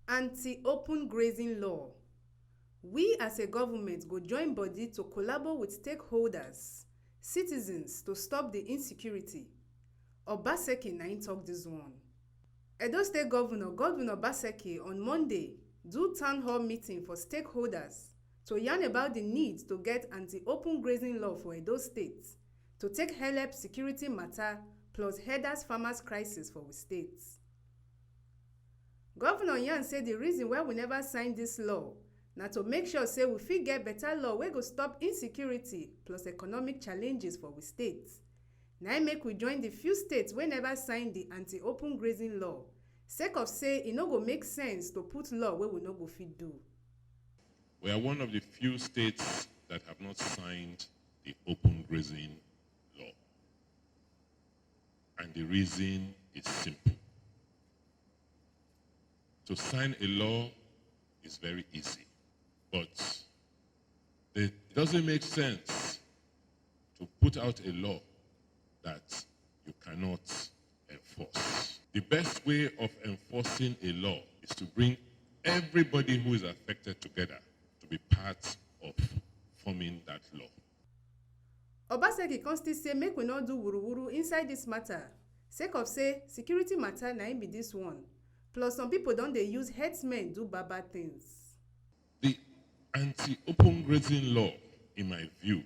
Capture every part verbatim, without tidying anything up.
Anti-open grazing law. We as a government go join body to collabo with stakeholders, citizens to stop the insecurity. Obaseki na im talk this one. Edo State Governor Godwin Obaseki on Monday do town hall meeting for stakeholders to yarn about the need to get anti-open grazing law for Edo State to take help security matter plus herders farmers crisis for we state. Governor yarn say the reason why we never sign this law na to make sure say we fit get better law wey go stop insecurity plus economic challenges for we state. Na im make we join the few states wey never sign the anti-open grazing law, sake of say e no go make sense to put law wey we no go fit do. We are one of the few states that have not signed the open grazing law. And the reason is simple. To sign a law is very easy, but it doesn't make sense to put out a law that you cannot enforce. The best way of enforcing a law is to bring everybody who is affected together to be part of forming that law. Obaseki come still say make we no do wuruwuru inside this matter, sake of say security matter na im be this one. Plus some people don dey use herdsmen do bad bad things. The anti-open grazing law, in my view,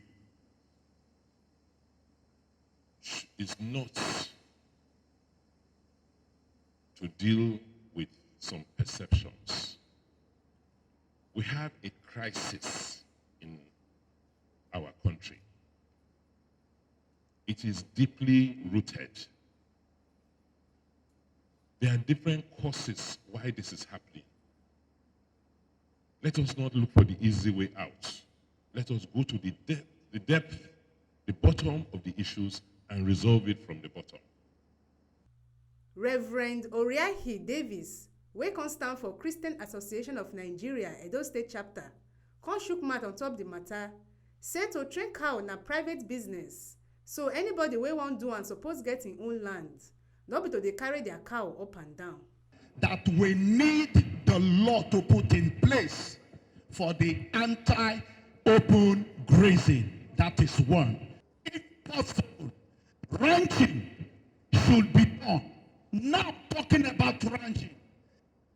sh- is not to deal with some perceptions. We have a crisis in our country. It is deeply rooted. There are different causes why this is happening. Let us not look for the easy way out. Let us go to the, de- the depth, the bottom of the issues and resolve it from the bottom. Reverend Oriahi Davis, wey come stand for Christian Association of Nigeria Edo State Chapter, come shook mouth on top the matter, say to train cow na private business, so anybody wey wan do am suppose get im own land, no be to dey carry their cow up and down. That we need the law to put in place for the anti-open grazing. That is one. If possible, ranching should be done. Not talking about ranching.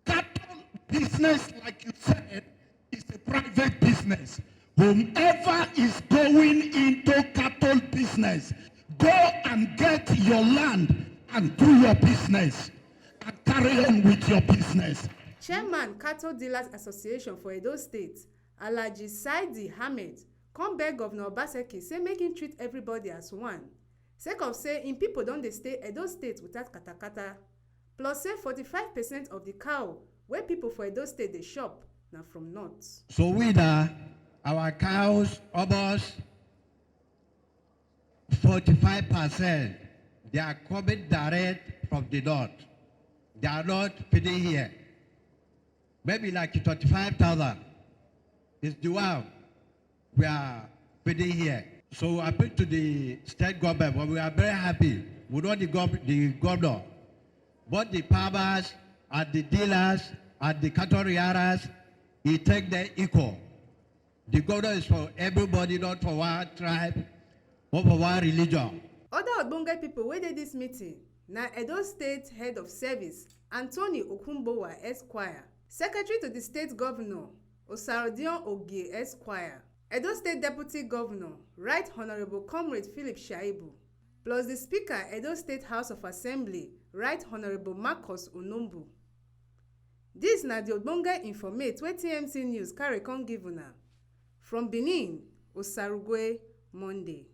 Cattle business, like you said, is a private business. Whomever is going into cattle business, go and get your land and do your business and carry on with your business. Chairman Cattle Dealers Association for Edo State, Alhaji Saidi Ahmed, come beg Governor Obaseki say make him treat everybody as one, sake of say im people don dey stay Edo State without katakata. Plus say forty-five percent of the cow wey people for Edo State dey shop na from north. So we that our cows, almost forty-five percent, they are coming direct from the north. They are not feeding here. Maybe like twenty-five thousand is the one we are feeding here. So I appeal to the state government, but we are very happy. We know the, gov- the governor, but the farmers and the dealers and the cattle rearers, he take their equal. The governor is for everybody, not for one tribe or for one religion. Other ogbonge people wey dey this meeting na Edo State Head of Service Anthony Okunbowa Esquire, Secretary to the State Governor Osarodion Ogie Esquire, Edo State Deputy Governor Right Honourable Comrade Philip Shaibu, plus the Speaker Edo State House of Assembly Right Honourable Marcus Onumbu. Dis na the ogbonge informate wey T M C News carry come give una. From Benin, Osarugwe, Monday.